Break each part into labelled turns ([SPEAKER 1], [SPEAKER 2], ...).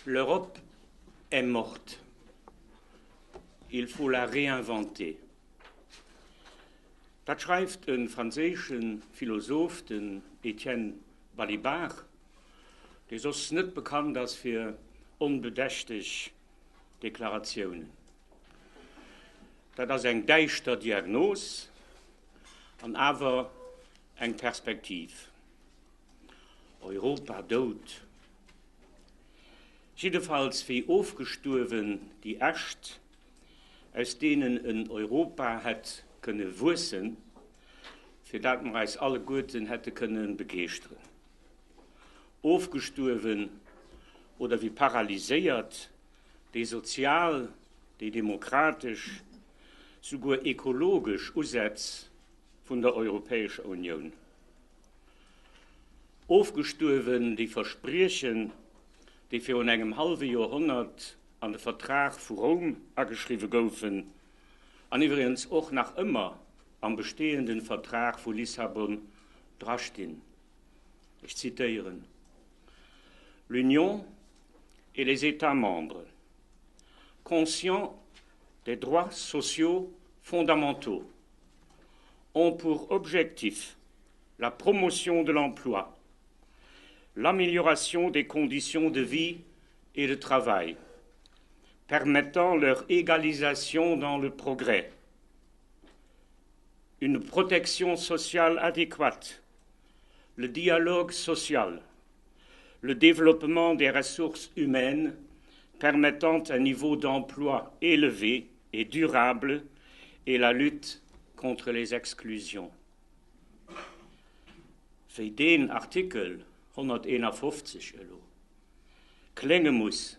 [SPEAKER 1] L'Europe est morte. Il faut la réinventer. Dat schreift e franséische Philosoph, den Etienne Balibar, dee soss net bekannt ass fir onbedächteg Deklaratiounen. Dat ass eng däischter Diagnos an awer eng Perspektiv. Europa dout? Jiddefalls wéi ofgestuerwen déi Äscht, aus deenen en Europa hätt kënne wuessen, fir dat mer eis alleguerten hätte kënne begeeschteren. Ofgestuerwen oder wéi paralyséiert déi sozial, déi demokratesch, souguer ekologesch Usätz vun der Europäescher Unioun. Ofgestuerwen déi Verspriechen, déi virun engem hallwe Joerhonnert an de Vertrag vu Roum ageschriwwe goufen an iwwregens och nach ëmmer am bestehenden Vertrag vu Lissabon drastinn. Ech zitéieren, L'Union et les États membres, conscients des droits sociaux fondamentaux, ont pour objectif la promotion de l'emploi, l'amélioration des conditions de vie et de travail, permettant leur égalisation dans le progrès, une protection sociale adéquate, le dialogue social, le développement des ressources humaines permettant un niveau d'emploi élevé et durable et la lutte contre les exclusions. Wéi deen Artikel 151 elo klénge muss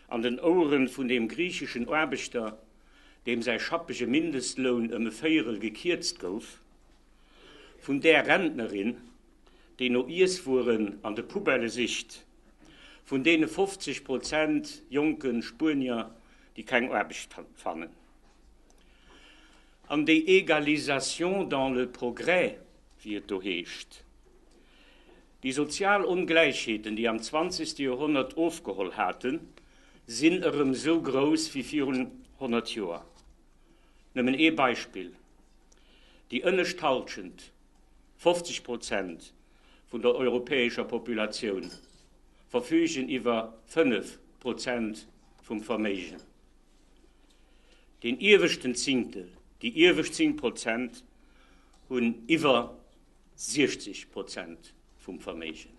[SPEAKER 1] an den Oueren vun deem griicheschen Aarbechter, deem säi schappege Mindestloun ëm e Véierel gekierzt gouf, vun där Rentnerin, déi no Iesswueren an de Poubellë sicht, vun deene 50 Prozent jonke Spuenier, déi keng Aarbecht fannen. An déi Égalisation dans le progrès, wéi et do heescht, déi sozial Ongläichheeten, déi am zwanzegste Joerhonnert ofgeholl haten, sinn erëm esou grouss wéi virun 100 Joer. Nëmmen ee Beispill, Déi ënnescht Halschent, 50 Prozent vun der europäescher Populatioun, verfügen iwwer 5 Prozent vum Verméigen. Deen ieweschten Zingtel, déi iewescht 10 Prozent, hunn iwwer 60 Prozent vum Verméigen.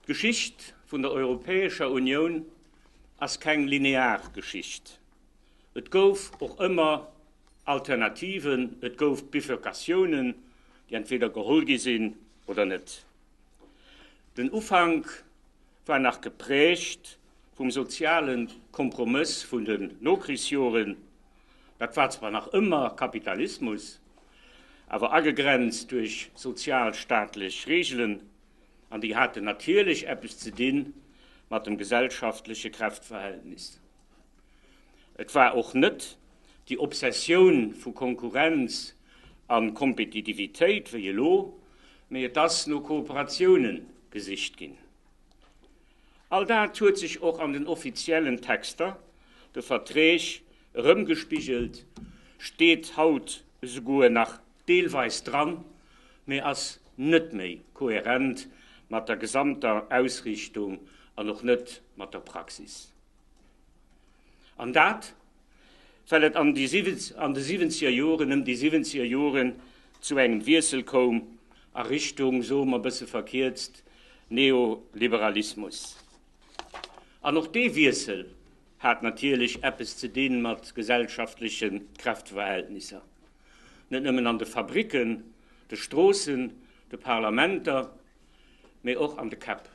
[SPEAKER 1] D'Geschicht vun der Europäescher Unioun ass keng linear Geschicht. Et gouf och ëmmer Alternativen, et gouf Bifurcatiounen, déi entweder geholl gi sinn oder net. Den Ufank war nach geprägt vum soziale Kompromëss vun den Nokrichsjoren. Dat war zwar nach ëmmer Kapitalismus, awer agegrenzt duerch sozialstaatlech Reegelen, an déi haten natierlech eppes ze di mat dem gesellschaftleche Kräftverhältnis. Et war och net déi Obsessioun vu Konkurrenz a Kompetitivitéit wéi elo, mee et ass no Kooperatioune gesicht ginn. All dat huet sech och an den offiziellen Texter, de Verträg, erëmgespigelt, steet haut esouguer nach deelweis dran, mee ass net méi kohärent mat der gesamter Ausriichtung an och net mat der Praxis. An dat, well et an de siwwenzeger Joren, ëm déi siwwenzeger Joren zu engem Wiessel koum a Richtung, soe mer e bësse verkierzt, Neoliberalismus. An och dee Wiessel hat natierlech eppes ze di mat gesellschaftleche Kräfteverhältnisser, net nëmmen an de Fabricken, de Stroossen, de Parlamenter, mee och an de Käpp.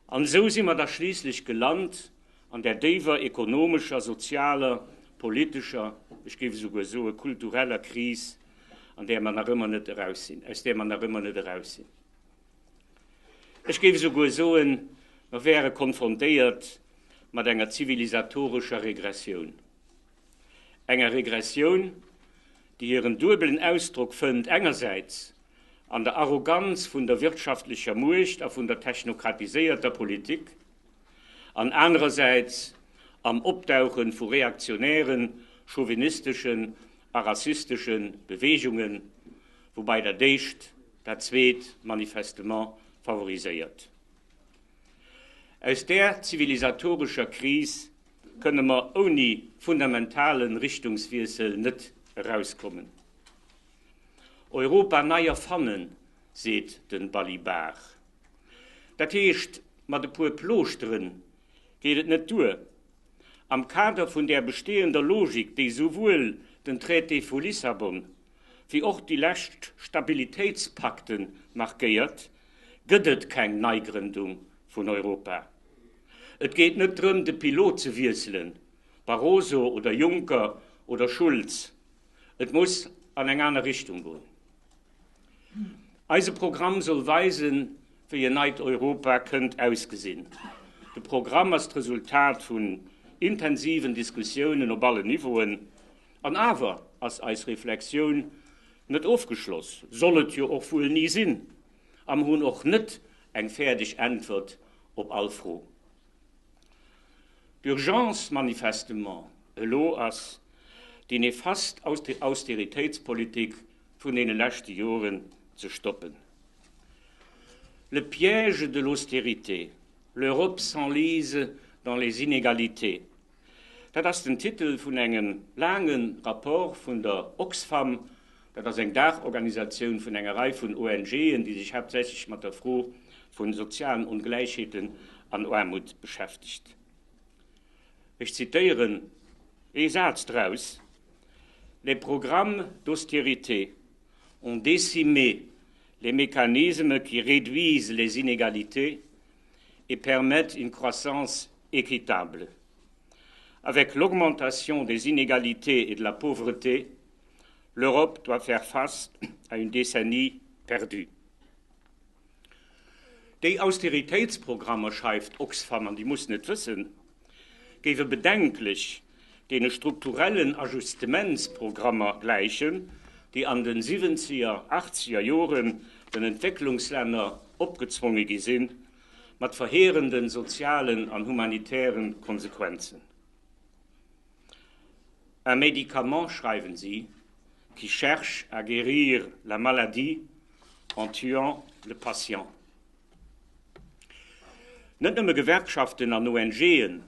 [SPEAKER 1] An esou si mer da schliisslech gelant an där déiwer ekonomescher, sozialer, politescher, ech géif esouguer soe kultureller Kris, an där mer nach ëmmer net eraus sinn, aus där mer nach ëmmer net eraus sinn. Ech géif esouguer soen, mer wäre konfrontéiert mat enger zivilisatorescher Regressioun. Enger Regressioun, déi hiren duebelen Ausdrock fënnt, engersäits. an der Arroganz vun der wirtschaftlecher Muecht a vun der technokratiséierter Politik an anerersäits am Opdauche vu reaktionären, chauvinisteschen a rassistesche Beweegungen, woubäi dat éischt dat zweet manifestement favoriséiert. Aus där zivilisatorescher Kris kënne mer ouni fundamentale Richtungswiessel net erauskommen. Europa nei erfannen, seet de Balibar. Dat heescht, mat e puer Plooschtere geet et net duer. Am Kader vun där bestehender Logik, déi souwuel den Traité vu Lissabon wéi och déi lescht Stabilitéitspakte markéiert, gëtt et keng Neigrëndung vun Europa. Et geet net drëm, de Pilot ze wiesselen, Barroso oder Juncker oder Schulz. Et muss an eng aner Richtung goen. Eise Programm soll weisen, wéi en neit Europa kënnt ausgesinn. De Programm ass d'Resultat vun intensiven Diskussiounen op allen Niveauen. An awer ass eis Reflexioun net ofgeschloss, soll et jo och wuel ni sinn, a mer hunn och net eng fäerdeg Äntwert op all Fro. D'Urgence manifestement elo ass, déi nefast Austeritéitspolitik vun deene leschte Joren ze stoppen. Le piège de l'austérité, l'Europe s'enlise dans les inégalités, dat ass den Titel vun engem laange Rapport vun der Oxfam, dat ass eng Daachorganisatioun vun enger Rei vun ONGen, déi sech haaptsächlech mat der Fro vu sozialen Ongläichheeten an Aarmut beschäftegt. Ech zitéieren ee Saz draus, Les programmes d'austérité ont décimé les mécanismes qui réduisent les inégalités et permettent une croissance équitable. Avec l'augmentation des inégalités et de la pauvreté, l'Europe doit faire face à une décennie perdue. Déi Austeritéitsprogrammer, schreift Oxfam, an déi mussen et wëssen, géife bedenklech deene strukturellen Ajustementsprogrammer gläichen, déi an de siwwenzeger, achtzeger Joren den Entwécklungslänner opgezwonge gi sinn, mat verheerende sozialen an humanitäre Konsequenzen. Un médicament, schreiwen si, qui cherche à guérir la maladie en tuant le patient. Net nëmme Gewerkschaften an ONGen,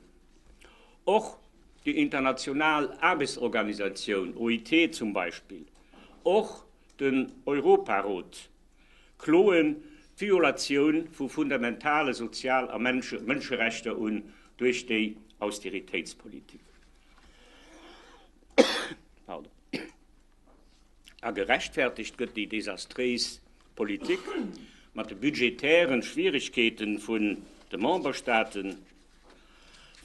[SPEAKER 1] och déi international Aarbechtsorganisatioun, OIT, zum Beispill, och den Europarot kloen d'Violatioun vu fundamentale Sozial a Mënscherechter un duerch déi Austeritéitspolitik. A gerechtfertegt gëtt déi desastréis Politik mat de budgetären Schwieregkeeten vun de Memberstaaten,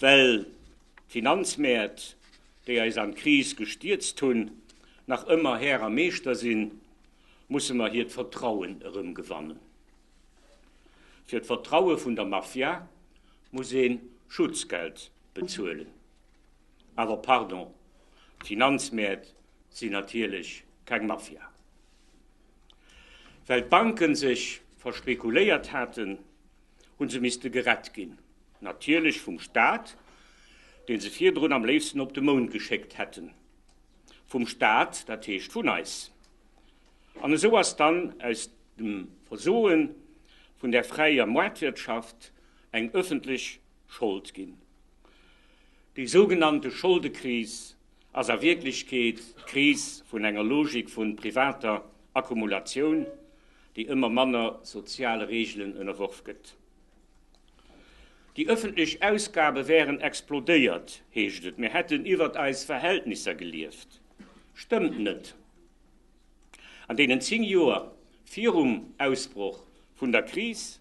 [SPEAKER 1] well d'Finanzmäert, déi eis an d'Kris gestierzt hunn, nach ëmmer Här a Meeschter sinn, musse mer hiert Vertrauen erëmgewannen. Fir d'Vertraue vun der Mafia muss ee Schutzgeld bezuelen. Awer pardon, d'Finanzmäert sinn natierlech keng Mafia. Well d'Banken sech verspekuléiert haten, hu se misste gerett ginn. Natierlech vum Staat, dee se virdrun am léifsten op de Mound geschéckt hätten. Vum Staat, dat heescht vun eis. An esou ass dann aus dem Versoe vun der fräier Moartwirtschaft eng ëffentlech Schold ginn. Déi sougenannte Scholdekris ass a Wierklechkeet d'Kris vun enger Logik vu privater Akkumulatioun, déi ëmmer manner soziale Reegelen ënnerworf gëtt. Déi ëffentlech Ausgabe wären explodéiert, heescht et, mir hätten iwwert eis Verhältnisser gelieft. Stëmmt net. An deenen 10 Joer virum Ausbroch vun der Kris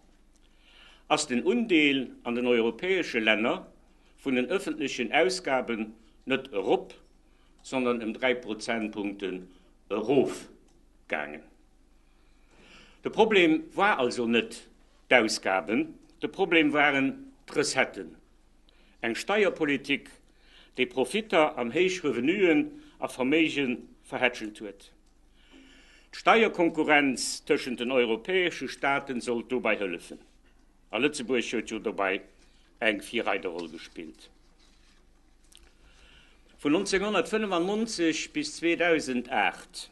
[SPEAKER 1] ass den Undeel an den europäesche Länner vun den ëffentlechen Ausgaben net erop, sondern ëm 3 Prozentpunkten erof gaangen. De Problem war also net d'Ausgaben, de Problem waren d'Recetten. Eng Steierpolitik, déi Profitter an héich Revenuen a Verméige verhätschelt huet. D'Steierkonkurrenz tëschent den europäesche Staaten sollt dobäi hëllefen. A Lëtzebuerg huet jo dobäi eng Virreiderroll gespillt. Vun 1995 bis 2008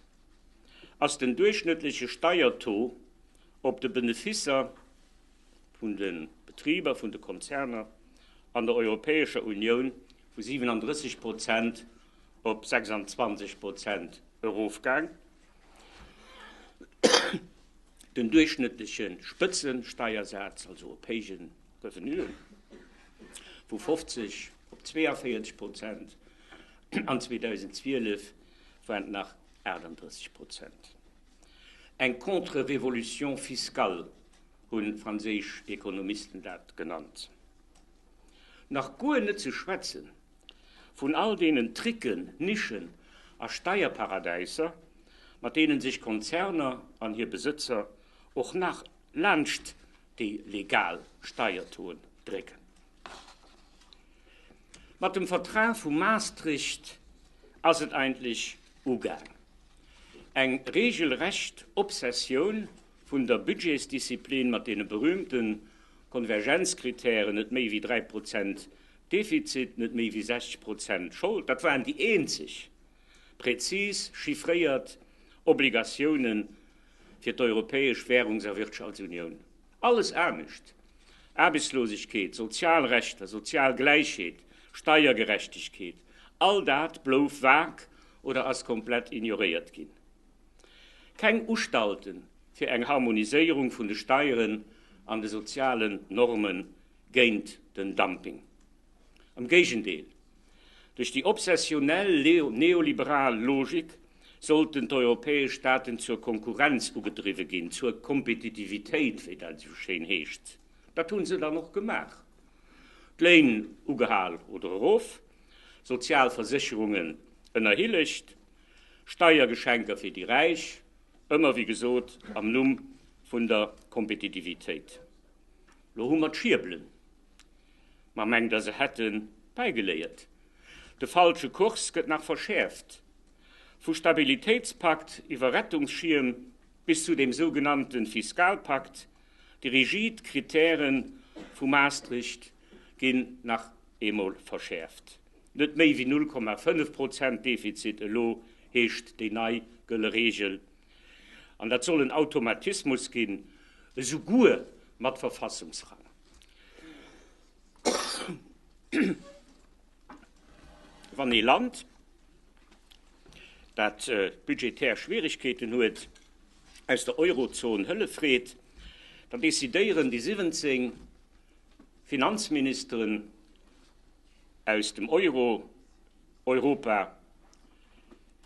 [SPEAKER 1] ass den duerchschnëttleche Steiertaux op de Benefisser vun de Betriber, vun de Konzerner an der Europäescher Unioun vu 37 Prozent op 26 Prozent erofgaang. Den duerchschnëttleche Spëtzesteiersaz, also op héije Revenuen, vu 50 op 42 Prozent an 2012 waren et nach 38 Prozent. Eng Contre-révolution fiscale hu franséisch Ekonomisten dat genannt. Nach guer net ze schwätzen vun all deenen Tricken, Nischen a Steierparadäiser, mat deenen sech Konzerner an hir Besëtzer och nach laanscht déi legal Steiertoen drécken. Mat dem Vertrag vu Maastricht ass et eigentlech ugaang. Eng regelrecht Obsessioun vun der Budgetsdisziplin mat deene berühmte Konvergenzkritären, net méi wéi 3 Prozent Defizit, net méi wéi 60 Prozent Schold, dat waren déi eenzeg präzis chiffréiert Obligatioune fir d'Europäesch Währungs a Wirtschaftsunioun. Alles anescht, Aarbechtslosegkeet, sozial Rechter, sozial Gläichheet, Steiergerechtegkeet, all dat blouf vag oder ass komplett ignoréiert ginn. Keng Ustalten fir eng Harmoniséierung vun de Steieren an de sozialen Norme géint den Dumping. Am Géigendeel, duerch déi obsessionell neoliberal Logik sollten d'europäesch Staaten zur Konkurrenz ugedriwwe ginn, zur Kompetitivitéit, wéi dat esou schéin heescht. Dat hu se dann och gemaach, d'Léin ugehal oder erof, sozial Versécherungen ënnerhillegt, Steiergeschenker fir déi Räich, ëmmer wéi gesot am Numm vun der Kompetitivitéit. Lo hu mer d'Schierbelen. Ma mengt der se hätte bäigeléiert? De falsche Kurs gëtt nach verschäerft. Vu Stabilitéitspakt iwwer Rettungsschierm bis zu dem sougenannte Fiskalpakt, déi rigid Kritäre vu Maastricht ginn nach eemol verschäerft. Net méi wéi 0,5 Prozent Defizit elo, heescht déi nei gëlle Reegel. An dat soll en Automatismus ginn, esouguer mat Verfassungsrang. Wann ee Land, dat budgetär Schwierigkeeten huet, aus der Eurozon Hëllef freet, dann decidéieren déi 17 Finanzministeren aus dem Euro-Europa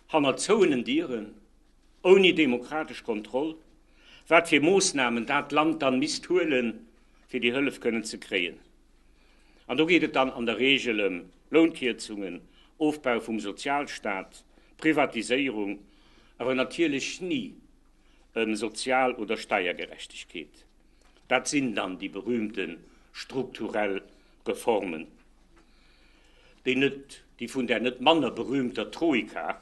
[SPEAKER 1] hannert zouenen Dieren, ouni demokratesch Kontroll, wat fir Moossnamen dat Land dann misst huelen, fir déi Hëllef kënnen ze kréien. An do geet et dann an der Regel ëm Lounkierzungen, Ofbau vum Sozialstaat, Privatiséierung, awer natierlech ni ëm Sozial oder Steiergerechtegkeet. Dat sinn dann déi berühmte strukturell Reformen, déi net, déi vun där net manner berühmter Troika,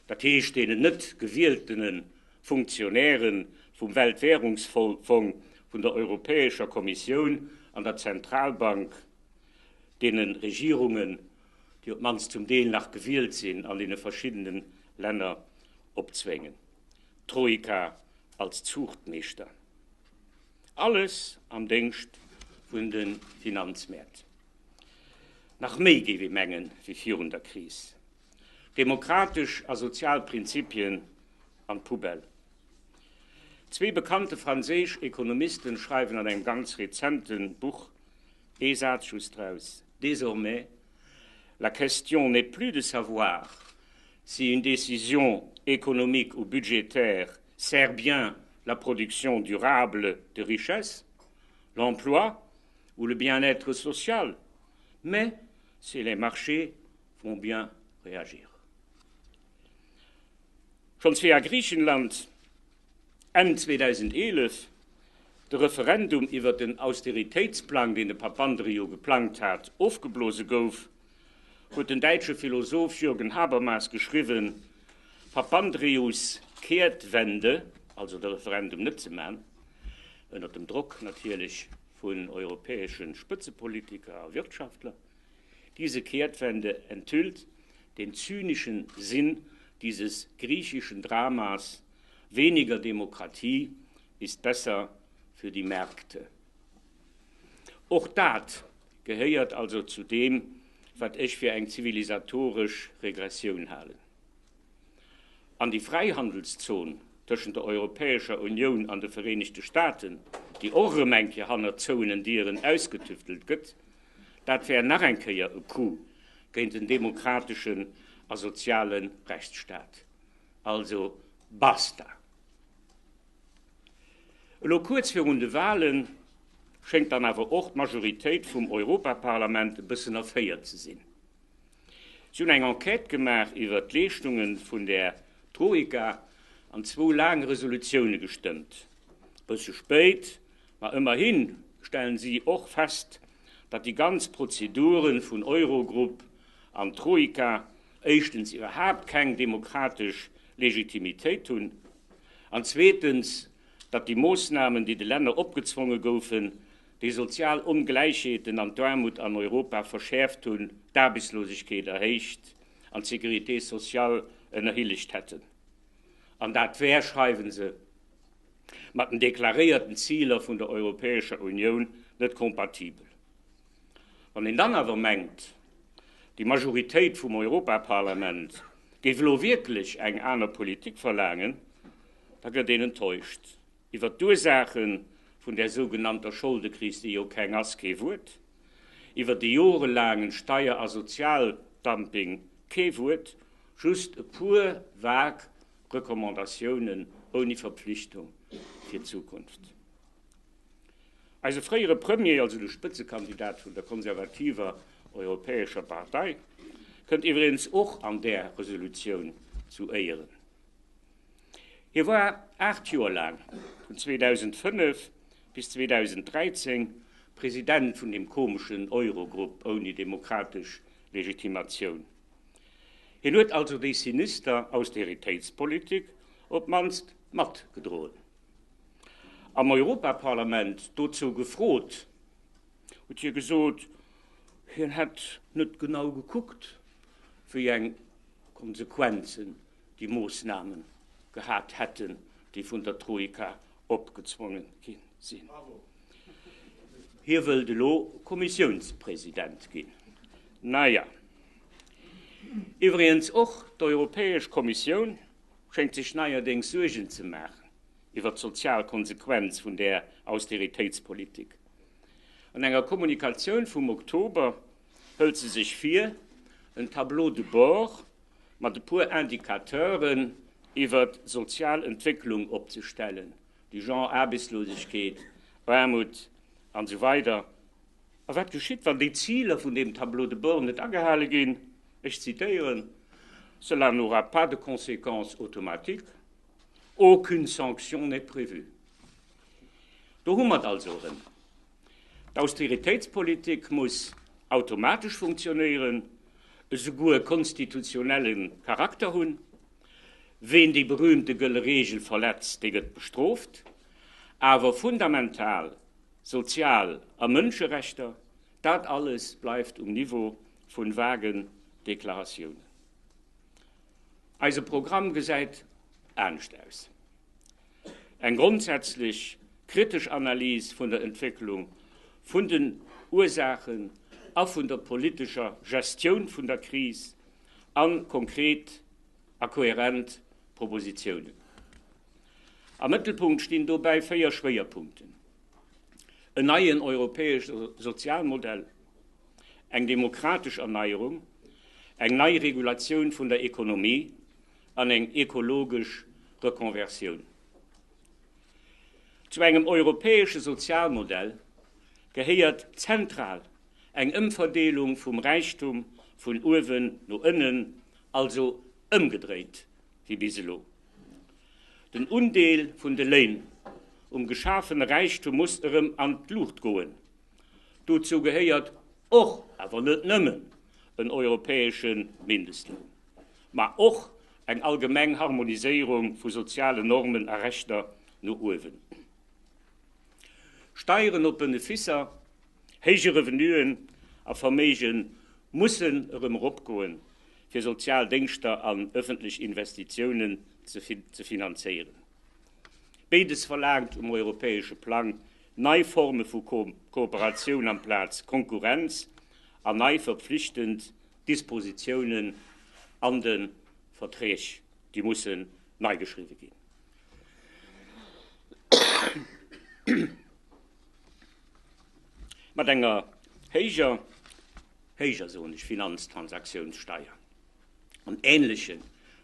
[SPEAKER 1] dat heescht deenen net gewieltene Funktionäre vum Weltwährungsfong, vun der Europäescher Kommissioun an der Zentralbank, deene Regierungen, déi op d'mannst zum Deel nach gewielt sinn an deene verschiddene Länner, opzwéngen. D'Troika als Zuuchtmeeschter. Alles am Déngscht vun de Finanzmäert. Nach méi, géif ee mengen, wéi virun der Kris. Demokratesch a sozial Prinzipien an d'Poubelle. Zwee bekannte franséisch Ekonomisten schreiwen an engem ganz rezente Buch ee Saz just draus, Désormais, la question n'est plus de savoir si une décision économique ou budgétaire sert bien la production durable de richesses, l'emploi ou le bien-être social, mais si les marchés vont bien réagir. Schonns wéi a Griichenland Enn 2011 de Referendum iwwer den Austeritéitsplang, deen de Papandreou geplangt hat, ofgeblose gouf, huet den däitsche Philosoph Jürgen Habermas geschriwwen, Papandreous. Kehrtwende, also de Referendum net ze man, ënnert dem Drock natierlech vun europäesche Spëtzepolitiker a Wirtschaftler, diese Kehrtwende enthüllt den zynischen Sinn dieses griechischen Dramas, Weniger Demokratie ist besser für die Märkte. Och dat gehéiert also zu deem, wat ech fir eng zivilisatoresch Regressioun halen. An déi Fräihandelszon tëschent der Europäescher Unioun an de Vereenegte Staaten, déi och erëm eng Kéier hannert zouenen Dieren ausgetüftelt gëtt, dat wär nach eng Kéier e Coup géint den demokrateschen a soziale Rechtsstaat. Also basta! Elo kuerz virun de Wale schéngt dann awer och d'Majoritéit vum Europaparlament e bëssen erféiert ze sinn. Si hunn eng Enquête gemaach iwwert d'Leeschtunge vun där Troika an zwou laang Resolutioune gestëmmt. Bësse spéit, ma ëmmerhi stellen si och fest, datt déi ganz Prozedure vun Eurogrupp an Troika éischtens iwwerhaapt keng demokratesch Legitimitéit hunn an zweetens, datt déi Moossnamen, déi de Länner opgezwonge goufen, déi sozial Ongläichheeten an d'Aarmut an Europa verschäerft hunn, d'Aarbechtslosegkeet erhéicht an d'Sécurité sociale ënnerhillegt hätten. An dat wär, schreiwe se, mat den deklaréierten Ziler vun der Europäescher Unioun net kompatibel. Wann een dann awer mengt, déi Majoritéit vum Europaparlament géif elo wierklech eng aner Politik verlaangen, da gëtt een enttäuscht. Iwwert d'Ursaache vun där sougenannter Scholdekris, déi jo keng ass, kee Wuert, iwwer de jorelaangen Steier a Sozialdumping kee Wuert, just e puer vag Recommandatiounen ouni Verpflichtung fir d'Zukunft. Eise fréiere Premier, also de Spëtzekandidat vun der konservativer Europäescher Partei, kënnt iwwregens och an där Resolutioun zu Éieren. Hie war 8 Joer laang, vun 2005 bis 2013, President vun deem komeschen Eurogrupp ouni demokratesch Legitimatioun. Hien huet also déi sinister Austeritéitspolitik op d'mannst matgedroen. Am Europaparlament dozou gefrot, huet hie gesot, hien hätt net genau gekuckt, wéi eng Konsequenzen déi Moossname gehat hätten, déi vun der Troika opgezwonge gi sinn. Hie wëllt elo Kommissiounspresident ginn. Naja. Iwwregens och d'Europäesch Kommissioun schéngt sech neierdéngs Suergen ze maachen iwwer d'sozial Konsequenz vun där Austeritéitspolitik. An enger Kommunikatioun vum Oktober hëlt se sech vir, en Tableau de bord mat e puer Indicateuren iwwer d'sozial Entwécklung opzestellen, du genre Aarbechtslosegkeet, Aarmut an esou weider. A wat geschitt, wann déi Ziler vun deem Tableau de bord net agehale ginn? Ech zitéieren, Cela n'aura pas de conséquences automatiques, aucune sanction n'est prévue. Do hu mer et also erëm. D'Austeritéitspolitik muss automatesch funktionéieren, esouguer konstitutionelle Charakter hunn. Ween déi berühmte gëlle Regel verletzt, dee gëtt bestrooft. Awer fundamental sozial a Mënscherechter, dat alles bleift um Niveau vun vagen Deklaratiounen. Eise Programm gesäit anescht aus. Eng grondsätzlech kritesch Analys vun der Entwécklung, vun den Ursaachen a vun der politescher Gestioun vun der Kris a konkret a kohärent Propositiounen. Am Mëttelpunkt stinn dobäi 4 Schwéierpunkten, en neien europäesche Sozialmodell, eng demokratesch Erneierung, eng nei Regulatioun vun der Ekonomie an eng ekologesch Rekonversioun. Zu engem europäesche Sozialmodell gehéiert zentral eng Ëmverdeelung vum Räichtum vun uewen no ënnen, also ëmgedréit wéi bis elo. Den Undeel vun de Léin um geschafene Räichtum muss erëm an d'Luucht goen. Dozou gehéiert och, awer net nëmmen, en europäesche Mindestloun, ma och Eng allgemeng Harmoniséierung vu sozialen Normen a Rechter no uewen. Steieren op Benefisser, héije Revenuen a Verméige mussen erëm eropgoen, fir sozial Déngschter an ëffentlech Investitiounen ze finanzéieren. Béides verlaangt um europäesche Plang nei Forme vu Kooperatioun amplaz Konkurrenz an nei verpflichtend Dispositiounen an de Verträg, déi mussen nei geschriwwe ginn. Mat enger héijer, héijer soen ech, Finanztransaktiounssteier an ähnleche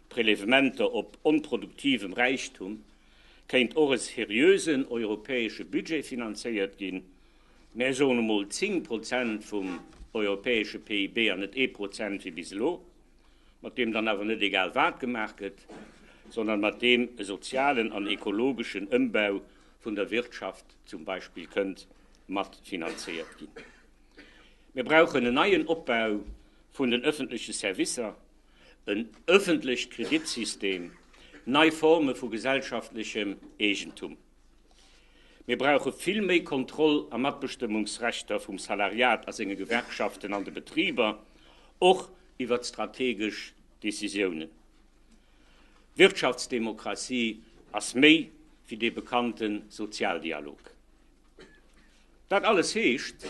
[SPEAKER 1] Prélèvementer op onproduktivem Räichtum kéint och e seriösen europäesche Budget finanzéiert ginn, mä soen emol 10 Prozent vum europäesche PIB an net ee Prozent wéi bis elo, mat deem dann awer net egal wat gemaach gëtt, sondern mat deem e sozialen an ekologeschen Ëmbau vun der Wirtschaft zum Beispill kënnt mat finanzéiert ginn. Mir brauchen en neien Opbau vun den öffentleche Servicer, en öffentlecht Kreditsystem, nei Forme vu gesellschaftlechem Eegentum. Mir brauche vill méi Kontroll a Matbestëmmungsrechter vum Salariat a senge Gewerkschaften an de Betriber, och iwwert strategesch Decisiounen. Wirtschaftsdemokratie ass méi wéi dee bekannte Sozialdialog. Dat alles heescht,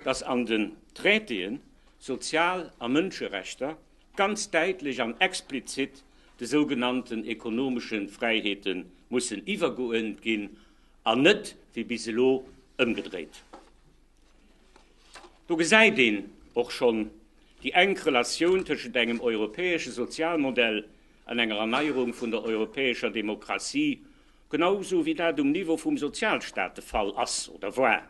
[SPEAKER 1] dass an den Traitéen Sozial a Mënscherechter ganz däitlech an explizit de sougenannten ekonomesche Fräiheete mussen iwwergeuerdent ginn an net, wéi bis elo, ëmgedréit. Do gesäit een och schonn déi enk Relatioun tëschent engem europäesche Sozialmodell an enger Erneierung vun der europäescher Demokratie, genau sou wéi dat um Niveau vum Sozialstaat de Fall ass oder war.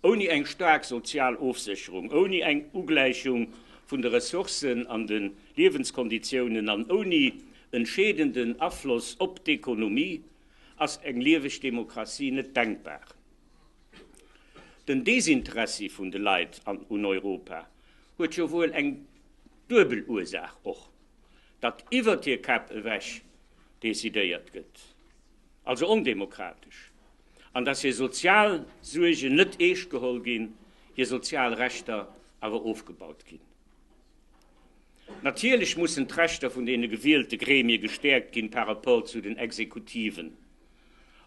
[SPEAKER 1] Ouni eng staark sozial Ofsécherung, ouni eng Ugläichung vun de Ressourcen an de Liewenskonditiounen an ouni entscheedenden Afloss op d'Ekonomie ass eng lieweg Demokratie net denkbar. Den Desinteressi vun de Leit an un Europa huet jo wuel eng duebel Ursaach, och datt iwwert hir Käpp ewech decidéiert gëtt, also ondemokratesch, an datt hir sozial Suergen net eescht geholl ginn, hir sozial Rechter awer ofgebaut ginn. Natierlech mussen d'Rechter vun deene gewielte Gremie gestäerkt ginn par rapport zu den Exekutiven,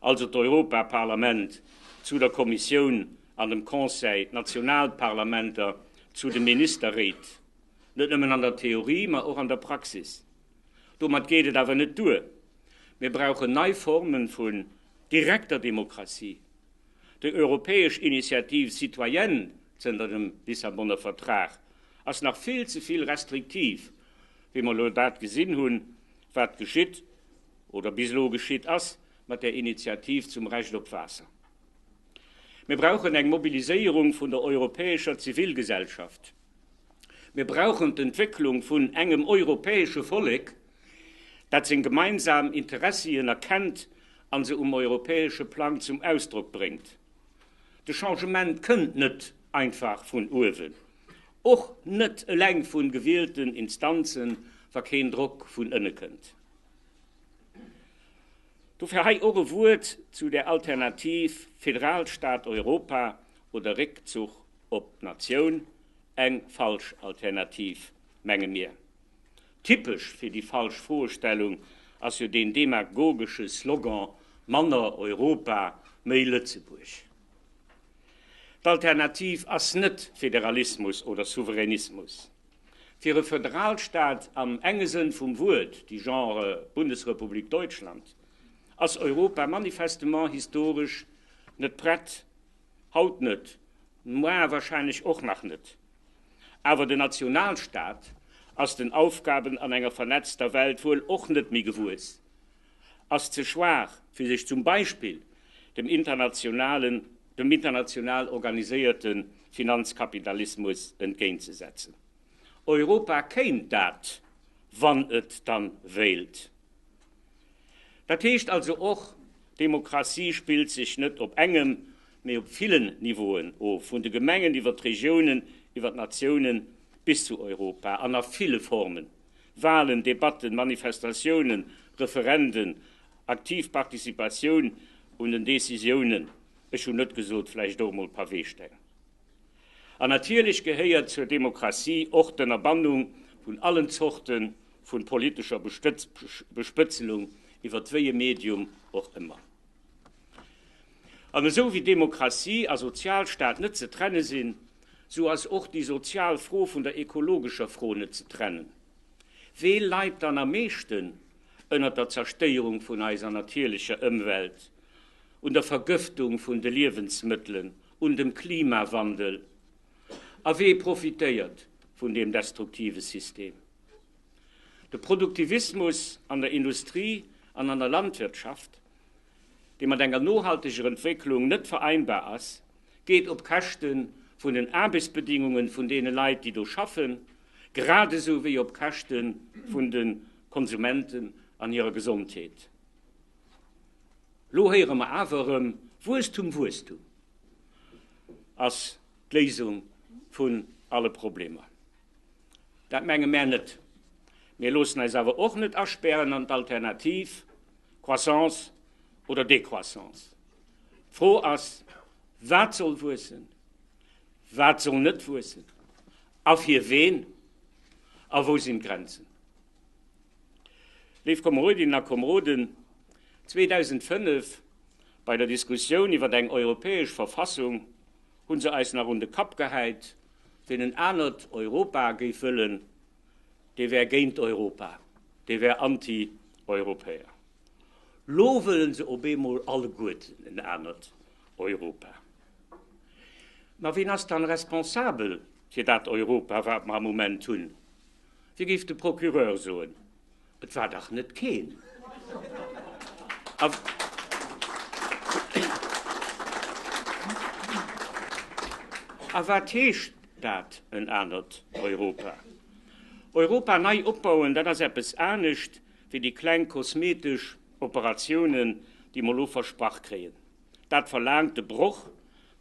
[SPEAKER 1] also d'Europaparlament zu der Kommissioun an dem Conseil, d'Nationalparlamenter zu de Ministerréit, net nëmmen an der Theorie, ma och an der Praxis. Domat geet et awer net duer. Mir brauchen nei Formen vun direkter Demokratie. Déi europäesch Initiative citoyenne zënter dem Lissabonner Vertrag ass nach vill ze vill restriktiv, wéi mer elo dat gesinn hunn, wat geschitt oder bis elo geschitt ass mat där Initiativ zum Recht op Waasser. Mir brauchen eng Mobiliséierung vun der europäescher Zivilgesellschaft. Mir brauchen d'Entwécklung vun engem europäesche Vollek, dat seng gemeinsam Interessien erkennt a se um europäesche Plang zum Ausdrock bréngt. De Changement kënnt net einfach vun uewen, och net eleng vu gewielten Instanzen, wa keen Drock vun ënne kënnt. Dofir hei och e Wuert zu der Alternativ Federalstaat Europa oder Réckzuch op d'Natioun, eng falsch Alternativ, menge mir. Typesch fir déi falsch Froestellung ass jo deen demagogesche Slogan Manner Europa, méi Lëtzebuerg. D'Alternativ ass net Federalismus oder Souveränismus. Fir e Föderalstaat am enge Sënn vum Wuert, du genre Bundesrepublik Deutschland, ass Europa manifestement historesch net prett. Haut net, moar wahrscheinlech och nach net. Awer den Nationalstaat ass den Aufgaben an enger vernetzter Welt wuel och net méi gewuess, ass ze schwaach, fir sech zum Beispill dem internationalen, dem international organiséierte Finanzkapitalismus entgéintzesetzen. Europa kéint dat, wann et dann wéilt. Dat heescht also och, Demokratie spillt sech net op engem, mee op villen Niveauen of, vun de Gemengen iwwer d'Regiounen, iwwer d'Natiounen bis zu Europa an a ville Formen. Walen, Debatten, Manifestatiounen, Referenden, aktiv Participatioun un den Decisiounen, ech hunn net gesot, vläicht och emol Paweesteng. An natierlech gehéiert zur Demokratie och d'Ënnerbannung vun allen Zorte vu politescher Bespëtzelung, iwwer wéi e Medium och ëmmer. An esou wéi Demokratie a Sozialstaat net ze trenne sinn, sou ass och déi sozial Fro vun der ekologescher Fro net ze trennen. Wee leit dann am meeschten ënnert der Zerstéierung vun eiser natierlecher Ëmwelt, un der Vergëftung vun de Liewensmëttelen, un dem Klimawandel? A wee profitéiert vun deem destruktive System? De Produktivismus an der Industrie an an der Landwirtschaft, dee mat enger nohalteger Entwécklung net vereinbar ass, geet op Käschte vun den Aarbechtsbedingungen vun deene Leit, déi do schaffen, gradesou wéi op Käschte vun de Konsumenten an hirer Gesondheet. Lo héiere mer awer erëm, Wuesstum, Wuesstum ass d'Léisung vun alle Problemer. Dat menge mär net. Mir loossen eis awer och net aspären an d'Alternativ Croissance oder Décroissance. D'Fro ass, Wat soll wuessen, wat soll net wuessen a fir ween a wou sinn d'Grenzen? Léif Komerodinnen a Komeroden, 2005 bei der Diskussioun iwwer eng europäesch Verfassung hu se eis nach un de Kapp gehäit, ween en anert Europa géif wëllen, dee wär géint Europa, dee wär Anti-Europäer. Lo wëllen se op eemol alleguerten en anert Europa. Ma ween ass dann responsabel fir dat Europa, wat mer am Moment hunn? Wéi géif de Procureur soen? Et war dach net keen. A wat heescht dat, en anert Europa? Europa nei opbauen, dat ass eppes anescht wéi déi kleng kosmetesch Operatiounen, déi mer elo versprach kréien. Dat verlaangt de Broch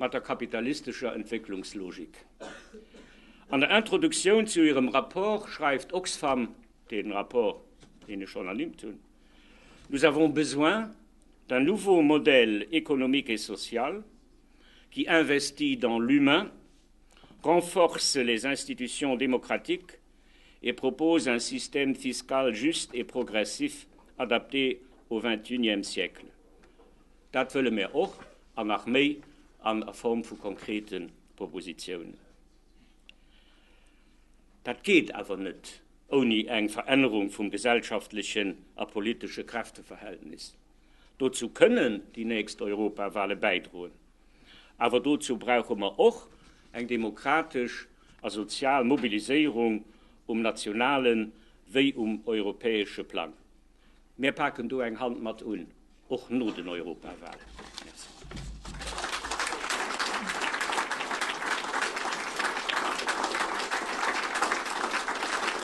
[SPEAKER 1] mat der kapitalistescher Entwécklungslogik. An der Introduktioun zu hirem Rapport schreift Oxfam, dee Rapport, deen ech schonn ernimmt hunn, Nous avons besoin d'un nouveau modèle économique et social qui investit dans l'humain, renforce les institutions démocratiques et propose un système fiscal juste et progressif adapté au XXIe siècle. Dat wëlle mir och, an nach méi an a Form vu konkrete Propositionen. Dat geet awer net ouni eng Verännerung vum gesellschaftlechen a politesche Kräfteverhältnis. Dozou kënnen déi nächst Europawale bäidroen. Awer dozou brauche mer och eng demokratesch a sozial Mobiliséierung um nationale wéi um europäesche Plang. Mir paken do eng Hand mat un, och no den Europawalen. Merci.